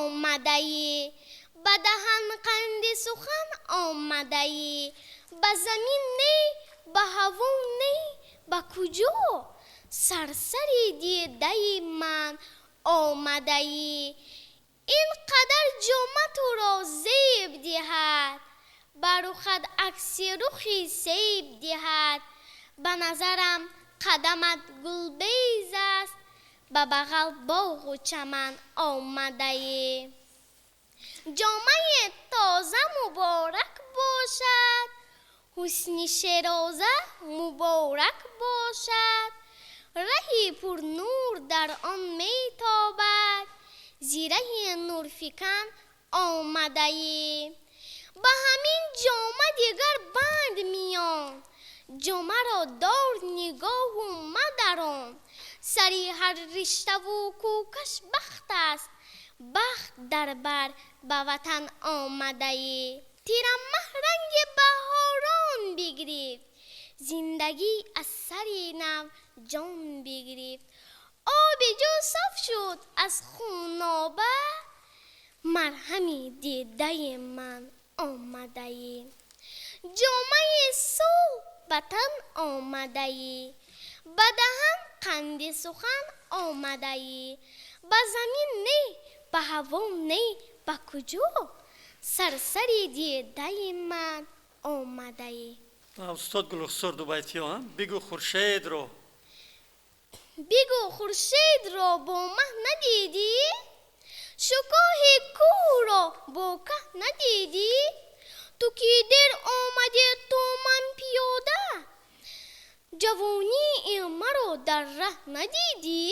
омадаӣ, ба даҳан қанди сухан омадаӣ, ба замин не, ба ҳаво не, ба куҷо сарсари дидаи ман омадаӣ? Ин қадар ҷома туро зеб диҳад, ба рухат акси рухи себ диҳад. Ба назарам қадамат гулбез аст, ба бағал боғу чаман омадаӣ. Ҷомаи тоза муборак бошад, ҳусни шероза муборак бошад. Раҳи пурнур дар он метобад, зираҳи нурфикан омадаӣ. Ба ҳамин ҷома дигар банд миён, ҷомаро дор нигоҳу мадарон. Сари ҳар риштаву кӯкаш бахт аст, бахт дар бар ба ватан омадаӣ. Тирамаҳ ранги баҳорон бигирифт, зиндагӣ аз сари нав ҷон бигирифт. Оби ҷӯ соф шуд аз хуноба, марҳами дидаи ман омадаӣ. Ҷомаи сулҳ ба тан омадаӣ, ба даҳан қанди сухан омадаӣ. Ба замин не, ба ҳаво не, ба куҷо сарсари дидаи ман омадаӣ? Устод Гулрухсор, дубайтиё бигӯ хуршедро. Бигӯ хуршедро, бо маҳ надидӣ, шукӯҳи кӯҳро бо каҳ надидӣ. Ту ки дер омадӣ то ман пиёда, ҷавонии маро дар раҳ надидӣ.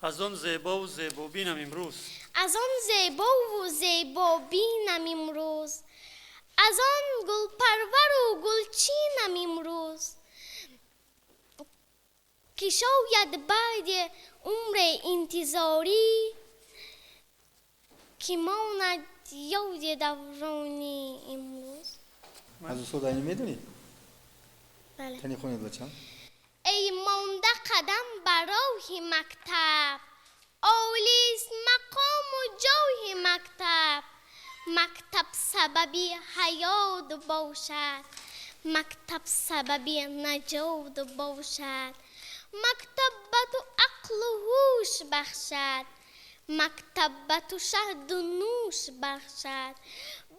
Аз он зебову зебобинам имрӯз. Аз он зебову зебобинам имрӯз, аз он гулпарвару гулчинам имрӯз, ки шояд баъди умре интизорӣ, ки монад ёди даврони имрӯз. Аз устод Айнӣ медонӣ? Бале. Кани, хонед, бачам. Эй монда қадам ба роҳи мактаб, олист мақому ҷоҳи мактаб. Мактаб сабаби ҳаёт бошад, мактаб сабаби наҷот бошад. Мактаб ба ту ақлу ҳуш бахшад, мактаб ба ту шаҳду нӯш бахшад.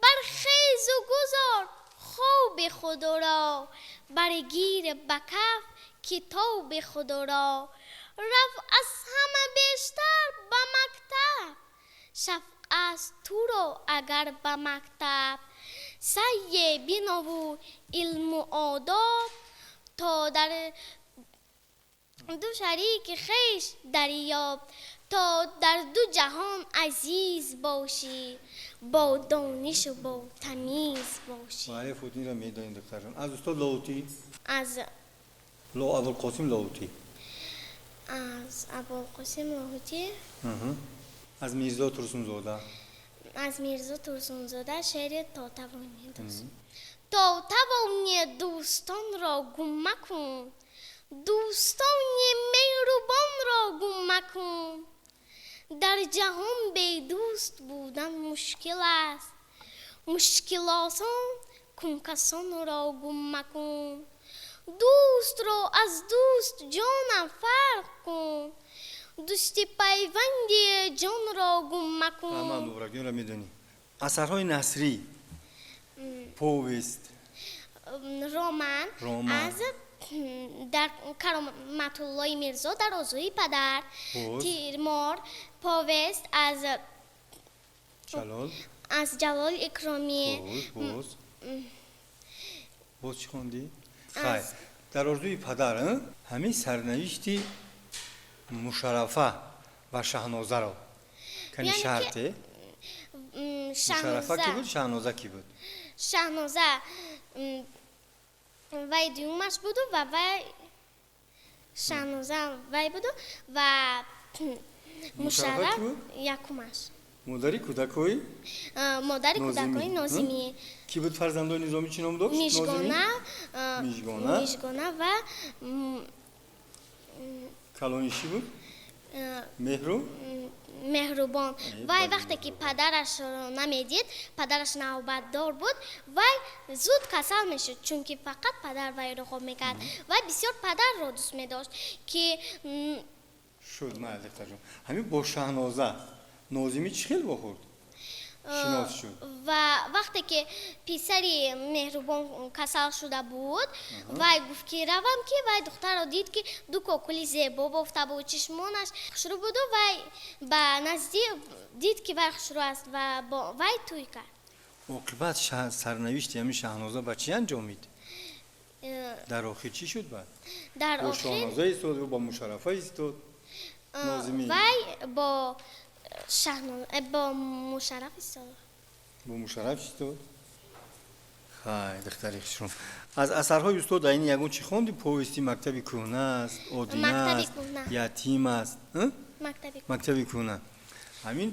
Бархезу гузор хоби худро, баргир ба каф китоби худро. Рав аз ҳама бештар ба мактаб, шафқ аст туро агар ба мактаб. Саъе бинову илму одоб, то дар ду шарики хеш дарёб, то дар ду ҷаҳон азиз бошӣ, бо донишу бо тамиз бошӣ. Бале, Фотинро медонем, духтарҷон. Аз устод Лоҳутӣ? Аз Абулқосим Лоҳутӣ. Аз Абулқосим Лоҳутӣ. Аз Мирзо Турсунзода. Аз Мирзо Турсунзода шеъри «То тавонӣ дӯст». То тавонӣ дӯстонро гум макун, дӯстони меҳрубонро гум макун. Дар ҷаҳон бедӯст будан мушкил аст, мушкил осон кун, касонро гум макун. Дӯстро аз дӯст, ҷонам, фарқ кун, дӯсти пайванди ҷонро гум макун. Ман муборакҷонро медонӣ. Асарҳои насрӣ, повесть. Роман. Роман. Аз дар Кароматуллои Мирзо «Дар орзуи падар». Боз? «Тирмор», повесть аз Ҷалол. Аз Ҷалол Икромӣ. Боз, боз, боз чӣ хондӣ? Хайр, «Дар орзуи падар», ҳамин сарнавишти Мушаррафа ва Шаҳнозаро кани Яъне ки шарте. Мушаррафа кӣ Шаҳноза. буд, Шаҳноза кӣ буд? Шаҳноза вай дуюмаш буду ва вай Шаҳноза вай буду ва Мушаррафа Мушарраф кӣ буд? Якумаш. Модари кӯдакҳои Модари Нозимӣ. кӯдакҳои Нозимӣ. Кӣ буд фарзандои Низомӣ, чӣ ном дошт? Мижгона. Мижгона. Мижгона ва Калонишӣ буд? Меҳру? Меҳрубон. Вай вақте ки падарашро намедид, падараш навбатдор буд, вай зуд касал мешуд, чунки фақат падар вайро хоб мекард. Вай бисёр падарро дӯст медошт, ки Шуд, майли, духтарҷон. Ҳамин бо Шаҳноза Нозимӣ чӣ хел вохӯрд, шинос шуд? Ва вақте ки писари меҳрубон касал шуда буд, вай гуфт, ки равам, ки вай духтарро дид, ки ду кокули зебо бофта буд, чишмонаш хушрӯ буду вай ба назди дид, ки вай хушрӯ аст, ва бо вай тӯй кард. Оқибат, сарнавишти ҳамин Шаҳноза ба чӣ анҷомид? Дар охир чӣ шуд баъд? Дар Бо охир Шоҳноза истод ё бо Мушаррафа истод Нозимӣ? Вай бо бо Мушарраф истод. Бо Мушарраф истод. Хай, духтари хушрӯ, аз асарҳои устод Айни ягон чӣ хонди? Повести «Мактаби кӯҳна» аст, «Одина» «Мактаби аст, кӯҳна». «Ятим» аст, ҳа? «Мактаби». «Мактаби кӯҳна». Ҳамин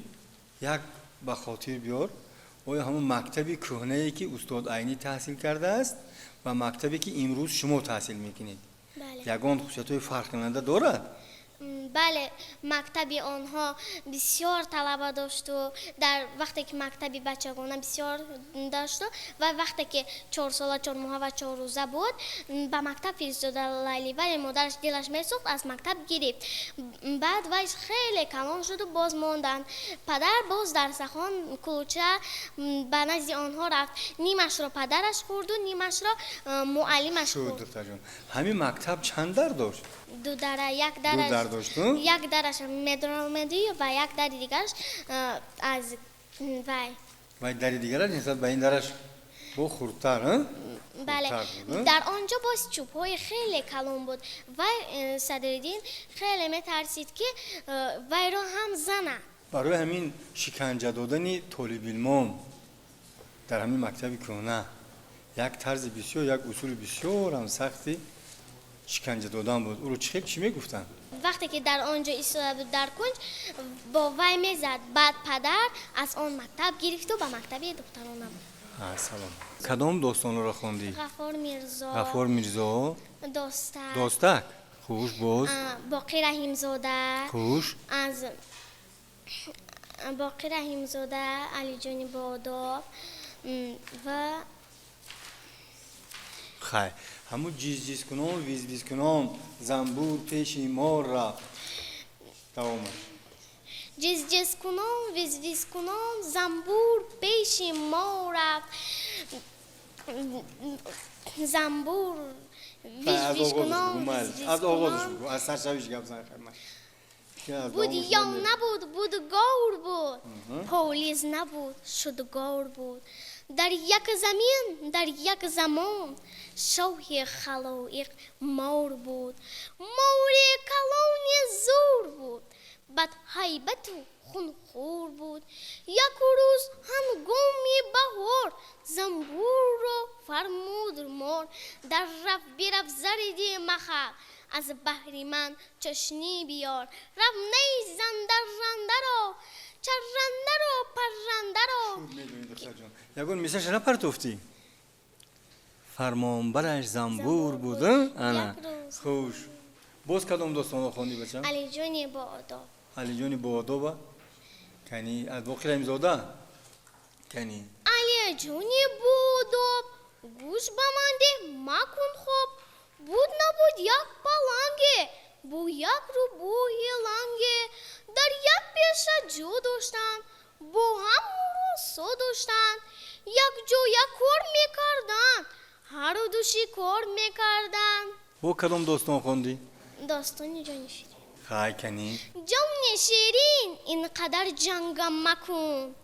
як ба хотир биёр, оё ҳамон мактаби кӯҳнае, ки устод Айнӣ таҳсил кардааст, ва мактабе, ки имрӯз шумо таҳсил мекунед, Бале. ягон хусусиятҳои фарқкунанда дорад? Бале, мактаби онҳо бисёр талаба дошту дар вақте ки мактаби бачагона бисёр дошту ва вақте ки 4 сола, 4 моҳа ва 4 рӯза буд, ба мактаб фиристода Лайли, вале модараш дилаш месӯхт, аз мактаб гирифт. Баъд вай хеле калон шуду боз монданд. Падар боз дарсахон кулча ба назди онҳо рафт, нимашро падараш хӯрду нимашро муаллимаш Шуд. хӯрд. Духтарҷон, ҳамин мактаб чанд дар дошт? Ду дара, як Ду дараш дар дошт, ҳу? Як дараш медромедӣ ва як дари дигараш аз вай. Вай дари дигараш нисбат ба ин дараш бо хурдтар, ҳа? Бале. Хурдтар буд, ҳа? Дар он ҷо боз чӯбҳои хеле калон буд. Вай Садриддин хеле метарсид, ки вайро ҳам занад. Барои ҳамин шиканҷа додани толибилмон дар ҳамин мактаби кӯҳна як тарзи бисёр, як усули бисёрам сахти шиканҷа додан буд. Ӯро чӣ хел, чӣ мегуфтанд? Вақте ки дар он ҷо истода буд дар кунҷ, бо вай мезад. Баъд падар аз он мактаб гирифту ба мактаби духтарона буд. Салом. Кадом достонҳоро хондӣ? Ғаффор Мирзо. Ғаффор Мирзо. Достак. Достак, хуш, боз? Боқӣ Раҳимзода. Хуш. Аз Боқӣ Раҳимзода, Алиҷони Боодоб ва Хай, ҳамун ҷизҷизкунон, визвизкунон занбур пеши мор рафт, давомаш. Ҷизҷизкунон, визвизкунон занбур пеши мо рафт, занбур Аз оғозаш визвизкунон бигӯ, майли. Аз оғозаш визвизкунон бигӯ, аз саршавиш гап зан, хай, майли. Ки аз Буд давомаш ё намедонам. набуд, буд гор буд, полиз набуд, шуд гор буд. Дар як замин, дар як замон шоҳи халоиқ мор буд. Мори калони зур буд, бадҳайбату хунхӯр буд. Як рӯз ҳангоми баҳор занбурро фармуд мор: дар рафт, бирафт, зариди махал, аз баҳри ман чошнӣ биёр. Рафт, нейзан даррандаро, чаррандаро, паррандаро. Хуб медонӣ, духтарҷон. Ягон мисраша напартофтӣ? Фармонбараш занбур буд, а? Ана. Як рӯз. Хуш, боз кадом достонро хондӣ, бачам? Алиҷони Боодоб. Алиҷони Боодоба кани, аз Боқи Раҳимзода кани. Алиҷони Боодоб, гӯш ба ман деҳ, макун хоб. Буд, набуд, як паланге бо як рӯбоҳи ланге. Дар як беша ҷо доштанд, бо ҳам муросо доштанд, якҷоя кор мекарданд, ҳару ду шикор мекарданд. Бо кадом достон хондӣ? Достони Ҷони Ширин. Хай, кани. Ҷони Ширин, ин қадар ҷангам макун,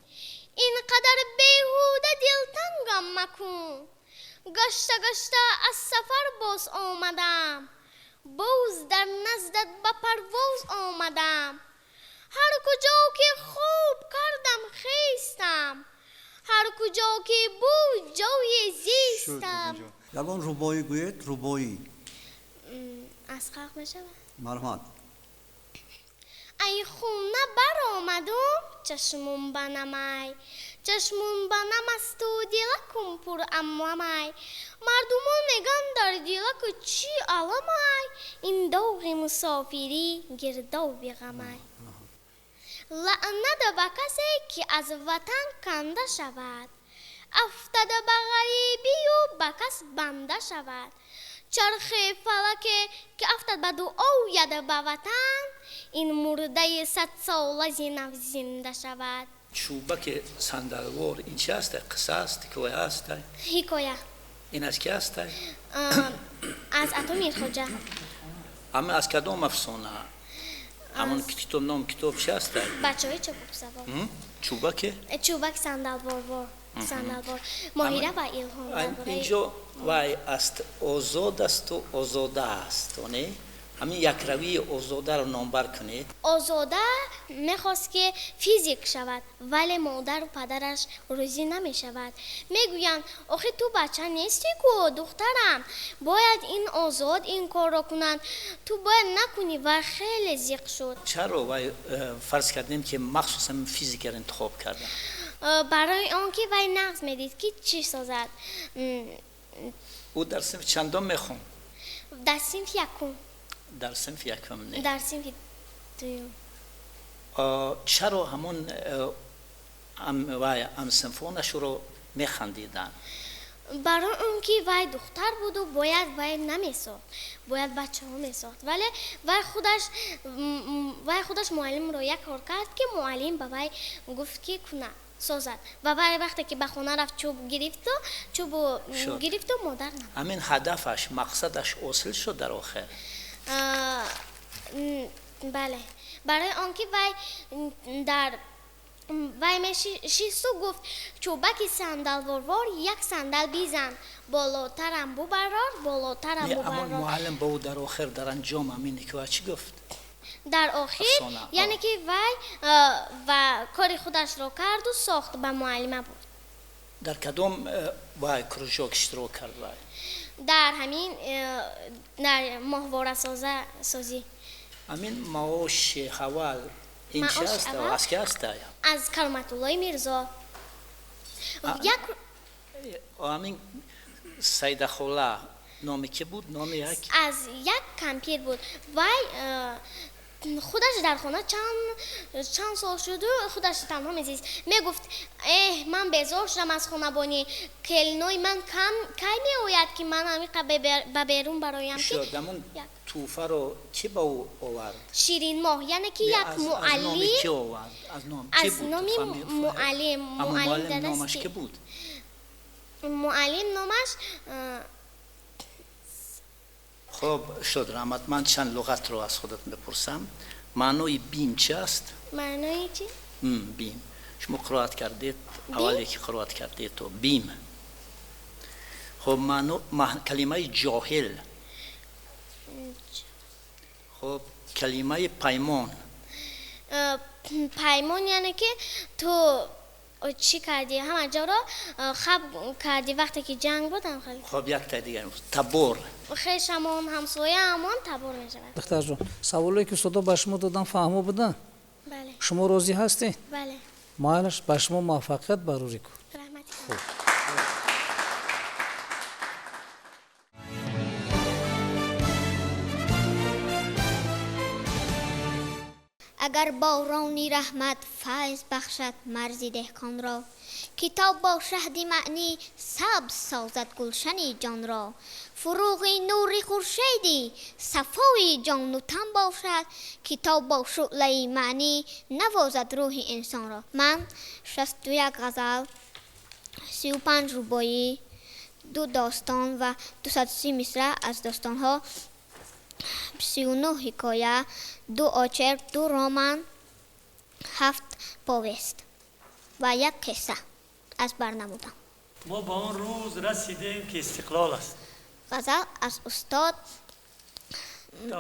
ин қадар беҳуда дилтангам макун. Гашта гашта аз сафар боз омадам, боз дар наздат ба парвоз омадам. Ҳар куҷо ки хоб кардам, хестам, ҳар куҷо ки буд ҷои Шуд. зистам. Ягон рубоӣ гӯед, рубоӣ. Аз халқ мешавад? Марҳамат. Ай хона баромадум, чашмум ба намай, чашмум ба намасту дилакум пур амламай. Мардумон меган дар дилаку чӣ аламай, ин доғи мусофирӣ гирдоби ғамай. Лаънат ба касе, ки аз ватан канда шавад, афтада ба ғарибию ба кас банда шавад. Чархи фалаке, ки афтад ба дуояд ба ватан, ин мурдаи садсола зи нав зинда шавад. Чӯбаки сандалвор ин чи аст? Қисса аст, ҳикоя аст? Ҳикоя. Ин аз ки аст? Аз Ато Мирхоҷа. Ама аз кадом афсона? Ҳамон китоб, ном китоб чи аст? Бачаҳои чобуксавор. Чӯбаке? Чӯбак сандалворвор, сандалвор. Моҳира ва Илҳом. Инҷо вай аст, озод асту озода аст, не? Ҳамин якравии озодаро номбар кунед. Озода мехост, ки физик шавад, вале модару падараш розӣ намешавад. Мегӯянд: охи ту бача нестӣ ку, духтарам, бояд ин озод ин корро кунанд, ту бояд накунӣ. Ва хеле зиқ шуд. Чаро вай фарз кардем, ки махсусан физикаро интихоб кардам? Барои он ки вай нағз медид, ки чӣ созад. Ӯ дар синфи чандом мехонд? Дар синфи якум. Дар синфи якум, не? Дар синфи дуюм. Чаро ҳамон вай ҳамсинфонашро механдиданд? Барои он ки вай духтар буду бояд вай намесохт, бояд бачаҳо месохт. Вале вай худаш муаллимро як кор кард, ки муаллим ба вай гуфт, ки куна, созад. Ва вай вақте ки ба хона рафт, чӯб гирифту чӯбу гирифту модар на. Ҳамин ҳадафаш, мақсадаш ҳосил шуд дар охир? Бале, барои он ки вай дар вай мешисту гуфт: чӯбаки сандалворвор, як сандал бизан, болотарам бубарор, болотарам бубарор. Муаллим ба ӯ дар охир, дар анҷом ҳамин ҳикоя чӣ гуфт? Дар охир, яъне ки вай ва кори худашро карду сохт, ба муаллима буд. Дар кадом вай кружок иштирок кард вай? Дар ҳамин дар моҳворасозӣ. Ҳамин маоши ҳавал ин чи аст, аз ки аст? Аз Кароматуллои Мирзо. Як Ҳамин Сайдахола номи ки буд, номи як? Аз як кампир буд. Вай худаш дар хона чанд сол шуду худаш танҳо мезист. Мегуфт: эҳ, ман безор шудам аз хонабонӣ, келинои ман кай меояд, ки ман ҳамиқа ба берун бароям. Ки ҳамон тӯҳфаро кӣ ба ӯ овард? Ширинмоҳ, яъне ки як муаллим. Ки овард? Аз номи муаллим. Муаллим номаш ки буд? Муаллим номаш Хуб шуд, раҳмат. Ман чанд луғатро аз худат мепурсам. Маънои бим чи аст? Маънои чи? Бим. Шумо қироат кардед, аввале ки қироат кардед то бим. Хуб, маъно калимаи ҷоҳил. Хуб, калимаи паймон. Паймон яъне ки ту чӣ кардӣ, ҳама ҷоро хаб кардӣ, вақте ки ҷанг буд. Хуб, якта дигар: табор. Хешамон, ҳамсояамон табор мешавад. Духтарҷон, саволое ки устодо ба шумо додам, фаҳмо буданд? Бале. Шумо розӣ ҳастед? Бале. Майлаш, ба шумо муваффақият барорӣ кун. Раҳмати. Хуб. Агар борони раҳмат файз бахшад марзи деҳқонро, китоб бо шаҳди маънӣ сабз созад гулшани ҷонро, фуруғи нури хуршедӣ сафои ҷону тан бошад, китоб бо шӯълаи маънӣ навозад рӯҳи инсонро. Ман 61 ғазал, 35 рубоӣ, ду достон ва 230 мисраъ аз достонҳо, 39 ҳикоя, ду очерк, ду роман, ҳафт повест ва як қисса аз бар намудам. Мо ба он рӯз расидем, ки истиқлол аст. Ғазал аз устод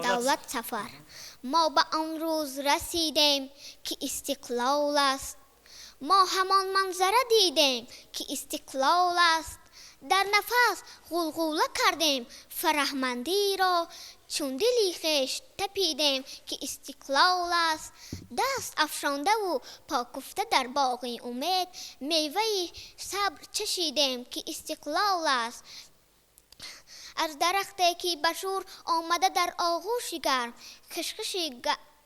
Давлат Сафар. Мо ба он рӯз расидем, ки истиқлол аст. Мо ҳамон манзара дидем, ки истиқлол аст. Дар нафас ғулғула кардем фараҳмандиро. Чун дили хеш тапидем, ки истиқлол аст. Даст афшондаву покуфта дар боғи умед, меваи сабр чашидем, ки истиқлол аст. Аз дарахте ки ба шӯр омада дар оғӯши гарм, хишхиши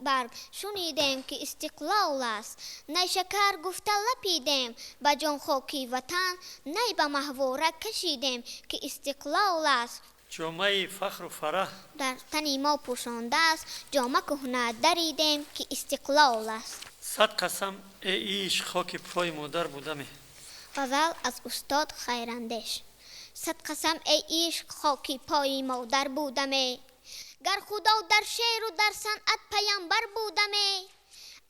барг шунидем, ки истиқлол аст. Найшакар гуфта лапидем ба ҷонхоки ватан, най ба маҳвора кашидем, ки истиқлол аст. Ҷомаи фахру фараҳ дар тани мо пӯшондааст, ҷома кӯҳна даридем, ки истиқлол аст. Сад қасам, э ишқ, хоки пои модар будаме. Ғазал аз устод Хайрандеш. Сад қасам, эй ишқ, хоки пои модар будаме, гар Худо дар шеъру дар санъат паямбар будаме.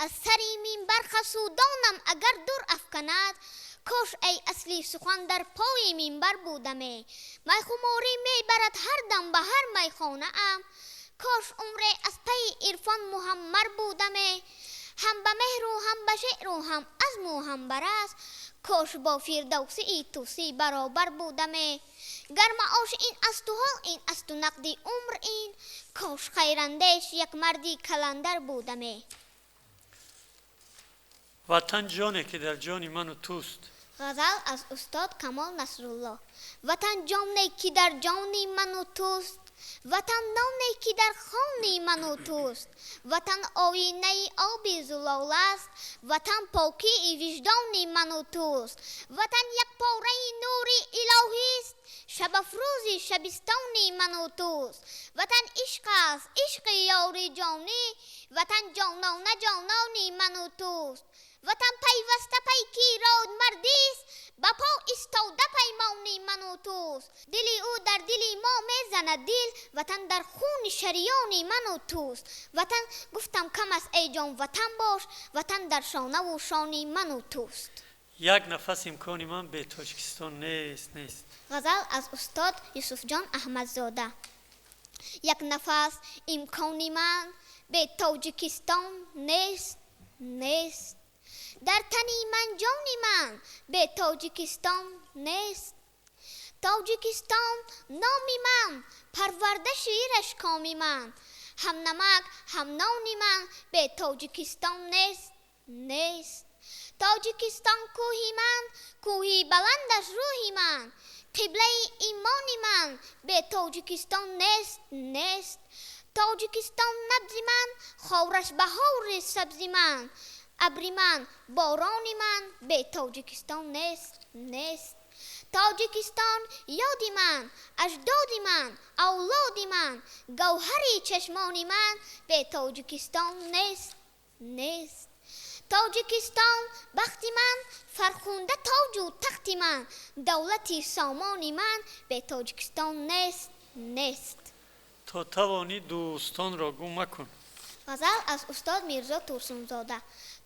Аз сари минбар хасудонам агар дур афканад, кош эй асли сухан дар пои минбар будаме. Майхуморӣ мебарад ҳар дам ба ҳар майхонаам, кош умре аз пайи ирфон муҳаммар будаме. Ҳам ба меҳру, ҳам ба шеъру, ҳам азму, ҳам ба расм, кош бо Фирдавсии Тӯсӣ баробар будаме. Гар маош ин асту ҳол ин асту нақди умр ин, кош Хайрандеш як марди каландар будаме. Ватан ҷоне ки дар ҷони ману туст. Ғазал аз устод Камол Насрулло. Ватан ҷоне ки дар ҷони ману туст, ватан ноне ки дар хони ману туст, ватан оинаи оби зулол аст, ватан покии виҷдони ману туст, ватан як пораи нури илоҳист, шабафрӯзи шабистони ману туст, ватан ишқ аст, ишқи ёри ҷонӣ, ватан ҷонона ҷонони ману туст, ватан пайваста пайки родмардист, ба по истода паймони ману туст, дили ӯ дар дили мо мезанад дил, ватан дар хуни шариёни ману туст, ватан гуфтам кам аст, эй ҷон, ватан бош, ватан дар шонаву шони ману туст. Як нафас имкони ман бе Тоҷикистон нест, нест. Ғазал аз устод Юсуфҷон Аҳмадзода. Як нафас имкони ман бе Тоҷикистон нест, нест. Дар тани ман ҷони ман бе Тоҷикистон нест. Тоҷикистон номи ман, парварда шираш коми ман, ҳам намак, ҳам нони ман бе Тоҷикистон нест, нест. Тоҷикистон кӯҳи ман, кӯҳи баландаш рӯҳи ман, қиблаи имони ман бе Тоҷикистон нест, нест. Тоҷикистон набзи ман, ховраш баҳори сабзи ман, абри ман, борони ман бе Тоҷикистон нест, нест. Тоҷикистон ёди ман, аҷдоди ман, авлоди ман, гавҳари чашмони ман бе Тоҷикистон нест, нест. Тоҷикистон бахти ман, фархунда тоҷу тахти ман, давлати сомони ман бе Тоҷикистон нест, нест. То тавонӣ дӯстонро гум макун. Ғазал аз устод Мирзо Турсунзода.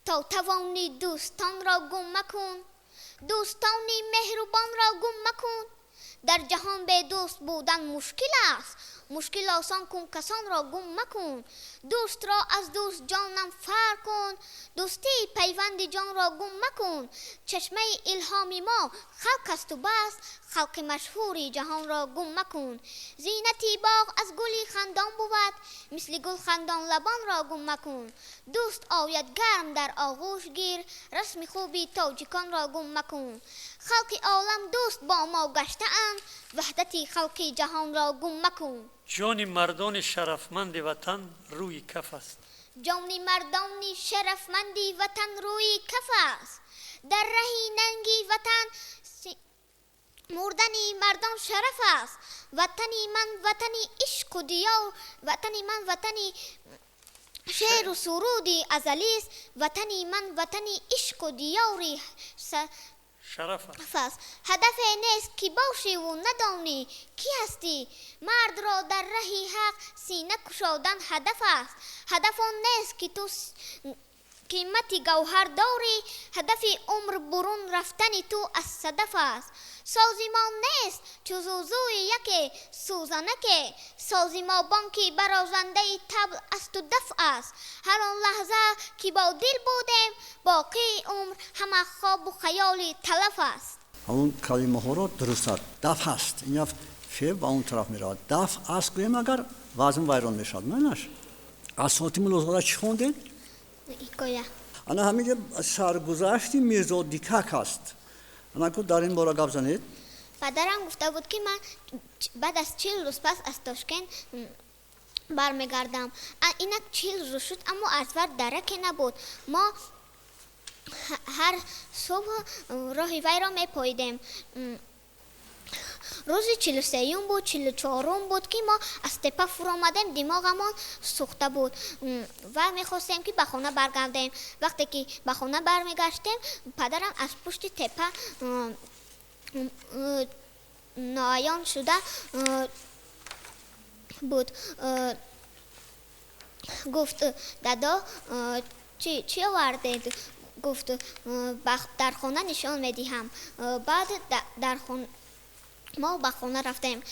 То тавонӣ дӯстонро гум макун, дӯстони меҳрубонро гум макун. Дар ҷаҳон бе дӯст будан мушкил аст, мушкил осон кун, касонро гум макун. Дӯстро аз дӯст ҷонам фарқ кун, дӯстии пайванди ҷонро гум макун. Чашмаи илҳоми мо халқ асту бас, халқи машҳури ҷаҳонро гум макун. Зинати боғ аз гули хандон бувад, мисли гул хандон лабонро гум макун. Дӯст ояд гарм дар оғӯш гир, расми хуби тоҷиконро гум макун. Халқи олам дӯст бо мо гаштаанд, ваҳдати халқи ҷаҳонро гум макун. Ҷони мардони шарафманди ватан рӯи каф аст. Ҷони мардони шарафманди ватан рӯи каф аст. Дар раҳи нанги ватан мурдани мардон шараф аст. Ватани ман ватани ишқу диёр, ватани ман ватани шеъру суруди азалист, ватани ман ватани ишқу диёри шараф аст. Аст. Ҳадафе нест ки бошиву надонӣ кӣ ҳастӣ. Мардро дар раҳи ҳақ сина кушодан ҳадаф аст. Ҳадаф он нест ки ту қимати гавҳар дорӣ, ҳадафи умр бурун рафтани ту аз садаф аст. Сози мо нест чу зузуи яке сӯзанаке, сози мо бонки барозандаи табл асту даф аст. Ҳар он лаҳза ки бо дил будем, боқии умр ҳама хобу хаёли талаф аст. Ҳамон калимаҳоро дуруст аст. Даф ҳаст, ин феъл ба он тараф меравад. Даф аст гӯем агар. Вазн вайрон мешавад, манаш. Аз Фотима Лозода чӣ хондед? Ҳикоя. Ана ҳаминҷа саргузашти Мирзо Дикак ҳаст. Ана ку дар ин бора гап занед. Падарам гуфта буд, ки ман баъд аз 40 рӯз пас аз Тошкент бармегардам. Инак 40 рӯз шуд, аммо аз вай дараке набуд. Мо ҳар субҳ роҳи вайро мепоидем. Рӯзи 43-юм буд, 44-ум буд, ки мо аз теппа фуромадем. Димоғамон сӯхта буд ва мехостем, ки ба хона баргардем. Вақте ки ба хона бармегаштем, падарам аз пушти теппа ноаён шуда буд. Гуфт: «Дадо, чӣ овардед?» Гуфт: «Дар хона нишон медиҳам». Баъд мо ба хона рафтем.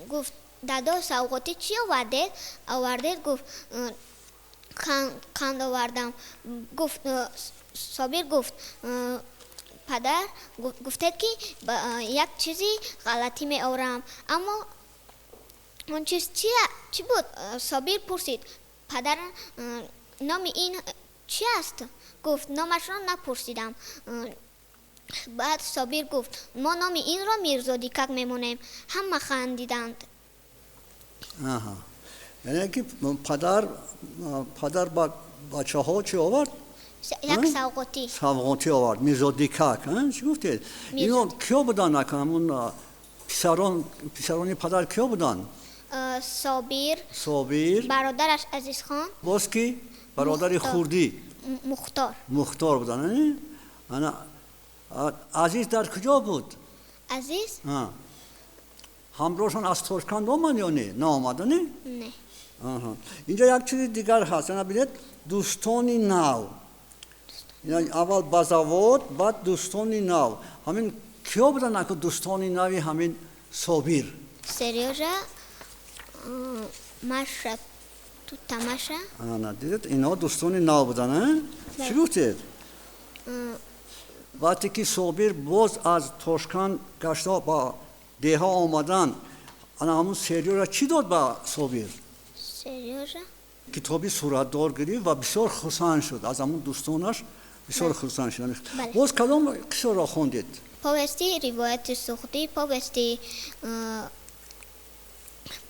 Гуфт: «Дадо, савғотӣ чӣ овардед?» Гуфт: «Қанд овардам». Гуфт, Собир гуфт: «Падар, гуфтед, ки як чизи ғалатӣ меорам, аммо он чиз чӣ буд?» Собир пурсид: «Падар, номи ин чӣ аст?» Гуфт: «Номашро напурсидам». Баъд Собир гуфт: «Мо номи инро Мирзодикак мемонем». Ҳама хандиданд. Яъне ки падар ба бачаҳо чӣ овард? Як савғотӣ. Савғотӣ овард, Мирзодикак. Чӣ гуфтед? Ино киё буданд? Ҳамун писарон, писарони падар киё буданд? Собир. Собир. Бародараш Азизхон. Боз ки бародари хурдӣ? Мухтор. Мухтор буданд. Ана Азиз дар куҷо буд? Азиз. Ҳамроҳшон аз Тошканд омад ё не? Наомада, не? Не. Инҷо як чизи дигар ҳаст. Ана бинед, дӯстони нав. Аввал ба завод, баъд дӯстони нав. Ҳамин киё буданд аку дӯстони нави ҳамин Собир? Серёжа, Маша, Тутамаша. Ана дидед, инҳо дӯстони нав буданд. Чӣ гуфтед? Вақте ки Собир боз аз Тошканд гашта ба деҳа омадан, ана ҳамун Серёжа чӣ дод ба Собир? Серёжа. Китоби суратдор гирифт ва бисёр хурсанд шуд. Аз ҳамун дӯстонаш бисёр хурсанд шуд. Боз кадом қиссаро хондед? Повести Ривояти суғдӣ, повести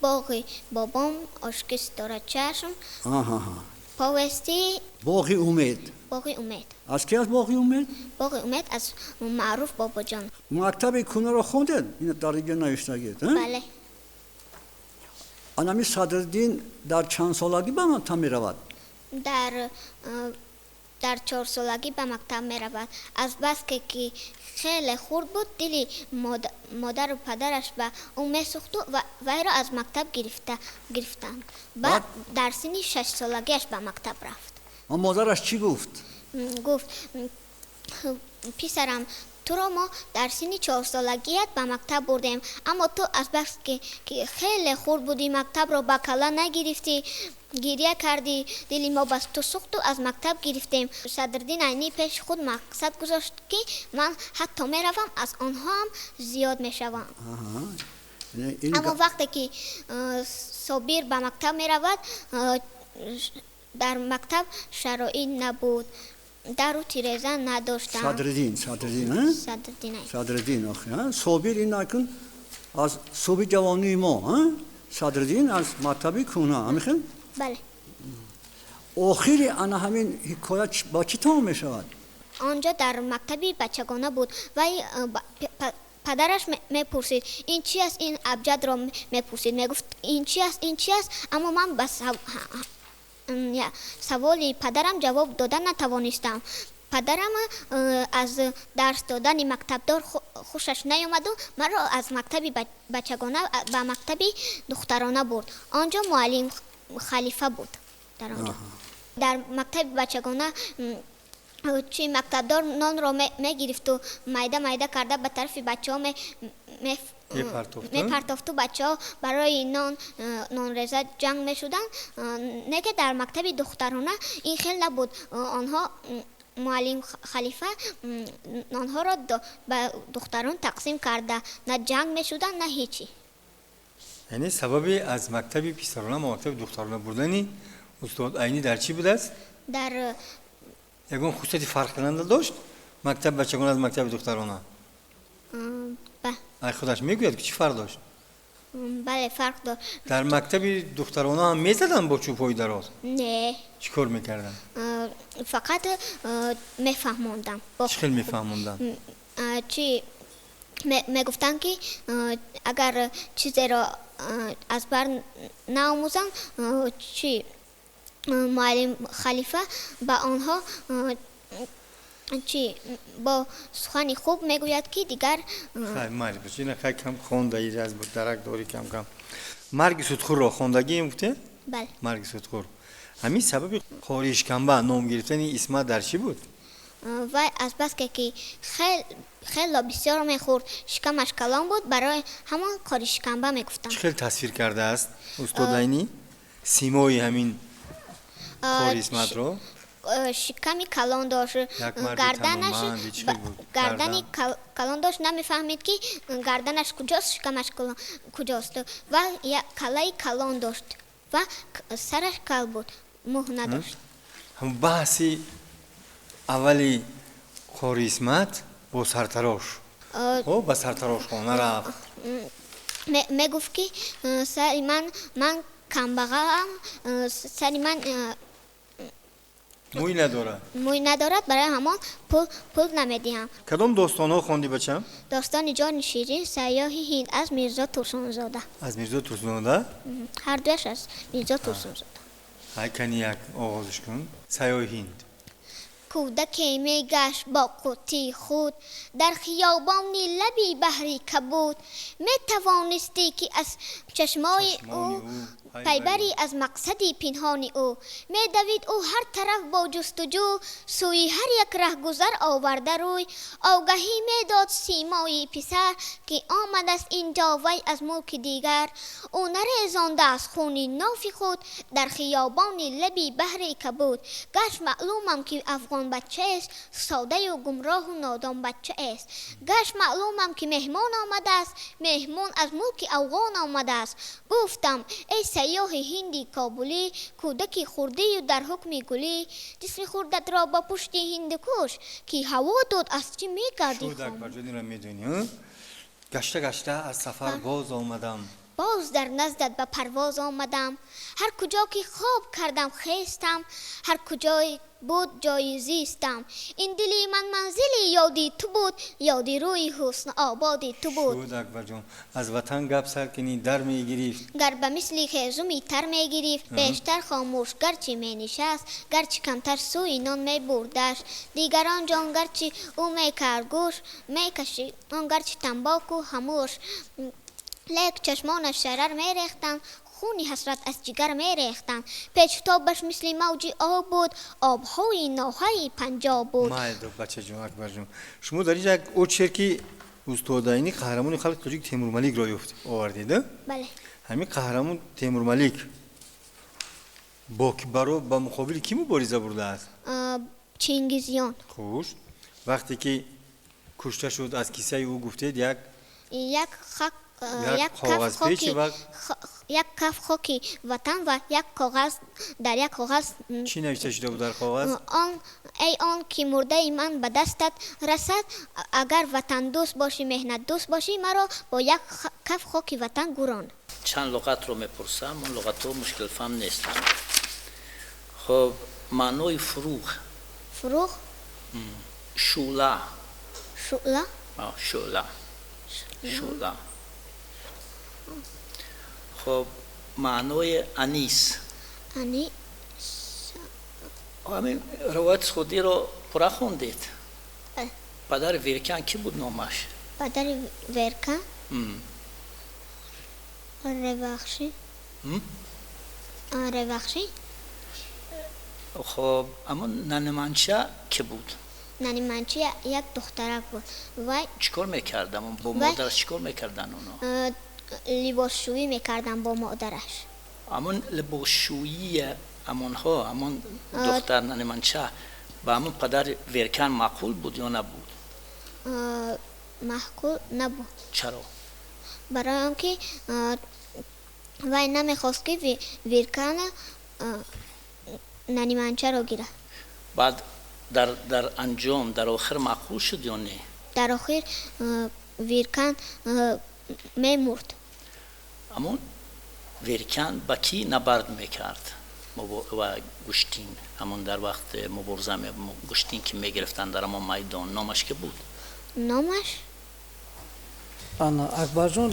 Боғи бобом, Ошки Ситорачашм, повести Боғи умед. Боғи умед. Аз ки аст Боғи умед? Боғи умед аз Маъруф Бобоҷон. Мактаби кӯнаро хондед? Дар инҷо навиштагед. Бале. Анами Садриддин дар чанд солагӣ ба мактаб меравад? Дар 4-солагӣ ба мактаб меравад. Азбаске ки хеле хурд буд, дили модару падараш ба ӯ месӯхту вайро аз мактаб гирифтанд. Баъд дар синни 6-солагиаш ба мактаб рафт. Модараш чӣ гуфт? Гуфт: «Писарам, туро мо дар синни 4-солагият ба мактаб бурдем, аммо ту азбаски ки хеле хурд будӣ, мактабро ба калла нагирифтӣ, гиря кардӣ, дили мо ба ту сӯхту аз мактаб гирифтем». Садриддин Айнӣ пеши худ мақсад гузошт, ки ман ҳатто меравам, аз онҳоам зиёд мешавам. Аммо вақте ки Собир ба мактаб меравад, дар мактаб шароит набуд, дару тиреза надоштанд. Садриддин, Садриддин. Садриддин. Садриддин. Собир ин акун аз суби ҷавонии мо, Садриддин аз мактаби кӯҳна, ҳамихел? Бале. Охири ана ҳамин ҳикоя ба чӣ тамом мешавад? Он ҷо дар мактаби бачагона буд. Вай падараш мепурсид: «Ин чи аст?» Ин абҷадро мепурсид, мегуфт: «Ин чи аст? Ин чи аст?» Аммо ман ба саволи падарам ҷавоб дода натавонистам. Падарам аз дарс додани мактабдор хушаш наёмаду маро аз мактаби бачагона ба мактаби духтарона бурд. Он ҷо муаллим Халифа буд. Дар он ҷо, дар мактаби бачагона, чи мактабдор нонро мегирифту майда майда карда ба тарафи бачаҳо мепартофту бачаҳо барои нон, нонреза ҷанг мешуданд. Не ки дар мактаби духтарона ин хел набуд. Онҳо, муаллим Халифа нонҳоро ба духтарон тақсим карда, на ҷанг мешуданд, на ҳечи. Яъне сабаби аз мактаби писарона ба мактаби духтарона бурдани устод Айнӣ дар чӣ будааст? Дар Ягон хусусияти фарқкунанда дошт мактаби бачагона аз мактаби духтарона? Ай, худаш мегӯяд, ки чӣ фарқ дошт? Бале, фарқ дошт. Дар мактаби духтарона ҳам мезаданд бо чӯбҳои дароз? Не. Чӣ кор мекарданд? Фақат мефаҳмондам. Чӣ хел мефаҳмонданд? Чӣ мегуфтанд, ки агар чизеро аз бар наомӯзам, чӣ муаллим Халифа ба онҳо чӣ бо сухани хуб мегӯяд, ки дигар. Хай, майли, бош, ина хай, кам хондаи аз дарак дорӣ, кам кам. Марги судхӯрро хондагием, гуфте? Бале. Марги судхӯр, ҳамин сабаби қори шикамба ном гирифтани Исмат дар чӣ буд? Вай азбаске ки хело бисёр мехӯрд, шикамаш калон буд, барои ҳамон қори шикамба мегуфтанд. Чӣ хел тасвир кардааст устод Айнӣ симои ҳамин қори Исматро? Шиками калон дошт, гарданаш, гардани калон дошт, намефаҳмид, ки гарданаш куҷост, шикамаш куҷост, ва каллаи калон дошт ва сараш кал буд, мӯй надошт. Баҳси аввали қори Исмат бо сартарош, ба сартарошхона рафт. Мегуфт, ки сари ман, ман камбағалам, сари ман мӯй надорад. Мӯй надорад, барои ҳамон пул намедиҳам. Кадом достонҳо хондӣ, бачам? Достони Ҷони Ширин, Сайёҳи Ҳинд аз Мирзо Турсунзода. Аз Мирзо Турсунзода? Ҳардуяш аз Мирзо Турсунзода. Ҳай, кани, як оғозиш кун, Сайёҳи Ҳинд. Кӯдаке мегашт бо қуттии худ дар хиёбони лаби баҳри кабуд. Метавонистӣ, ки аз чашмои ӯ пай барӣ аз мақсади пинҳони ӯ. Медавид ӯ ҳар тараф бо ҷустуҷӯ, сӯи ҳар як раҳгузар оварда рӯй. Огаҳӣ медод симои писар, ки омадааст ин ҷо вай аз мулки дигар. Ӯ нарезондааст хуни нофи худ дар хиёбони лаби баҳри кабуд. Гашт маълумам, ки афғонбачаест, содаю гумроҳу нодонбачаест. Гашт маълумам, ки меҳмон омадааст, меҳмон аз мулки афғон омадааст. Гуфтам: «Эй сайёҳи ҳинди кобулӣ, кӯдаки хурдию дар ҳукми гулӣ, ҷисми хурдатро ба пушти Ҳиндукуш ки ҳаво дод, аз чӣ мегардӣ?» Акбарҷон, медонӣ, гашта гашта аз сафар боз омадам. Боз дар наздат ба парвоз омадам. Ҳар куҷо ки хоб кардам, хестам, ҳар куҷое буд ҷои зистам. Ин дили ман манзили ёди ту буд, ёди рӯи ҳусноободи ту буд. Шуд, Акбарҷон, аз ватан гап сар кунӣ, дар мегирифт. Гар ба мисли хезуми тар мегирифт, бештар хомӯш гарчи менишаст, гарчи камтар сӯи нон мебурдаш. Дигарон ҷон гарчи ӯ мекард гӯш, мекашид он гарчи тамбоку ҳамӯш. Лек чашмонаш шарар мерехтанд, хуни ҳасрат аз ҷигар мерехтанд. Печутобаш мисли мавҷи об буд, обҳои ноҳаи Панҷоб буд. Майли, бачаҷон, Акбарҷон, шумо дар инҷа як очерки устод Айнӣ, қаҳрамони халқи тоҷик Темурмаликро ёфт овардед? Бале. Ҳамин қаҳрамон Темурмалик бо баро ба муқобили кӣ мубориза бурдааст? Чингизиён. Хуш, вақте ки кушта шуд, аз кисаи ӯ, гуфтед, як як хак, як каф хоки, як каф хоки ватан ва як коғаз. Дар як коғаз Чӣ навишта шуда буд дар коғаз? Он: «Эй он ки мурдаи ман ба дастат расад, агар ватандӯст бошӣ, меҳнатдӯст бошӣ, маро бо як каф хоки ватан гӯрон». Чанд луғатро мепурсам, он луғатҳо мушкилфаҳм нестанд. Хоб, маънои фуруғ? Фуруғ. Шӯъла. Шӯъла. Шӯъла, шӯъла. Хоб, маънои анис? Анис. Ҳамин ривояти суғдиро пурра хондед? Падари Веркан кӣ буд номаш? Падари Веркан Ревахшӣ, Ревахшӣ. Хоб, аммо Наниманча кӣ буд? Наниманчи як духтарак буд. Вай Чӣ кор мекардам бо модараш, чӣ кор мекардан оно? Либосшӯӣ мекардам бо модараш. Ҳамон либосшӯии ҳамонҳо, ҳамон духтар Наниманча ба ҳамон падари Веркан маъқул буд ё набуд? Маъқул набуд. Чаро? Барои он ки Вай намехост, ки Виркана Наниманчаро гирад. Баъд дар анҷом, дар охир маъқул шуд ё не? Дар охир Виркан мемурд. Ҳамон Виркан ба кӣ набард мекард ва гӯштин, ҳамон дар вақт мубориза, гӯштин ки мегирифтанд дар ҳамон майдон, номаш ки буд? Номаш? Ана, Акбарҷон,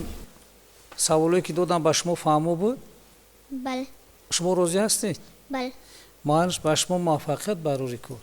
саволое ки додам, ба шумо фаҳмо буд? Бале. Шумо розӣ ҳастед? Бале. Ман ба шумо муваффақият барори кор.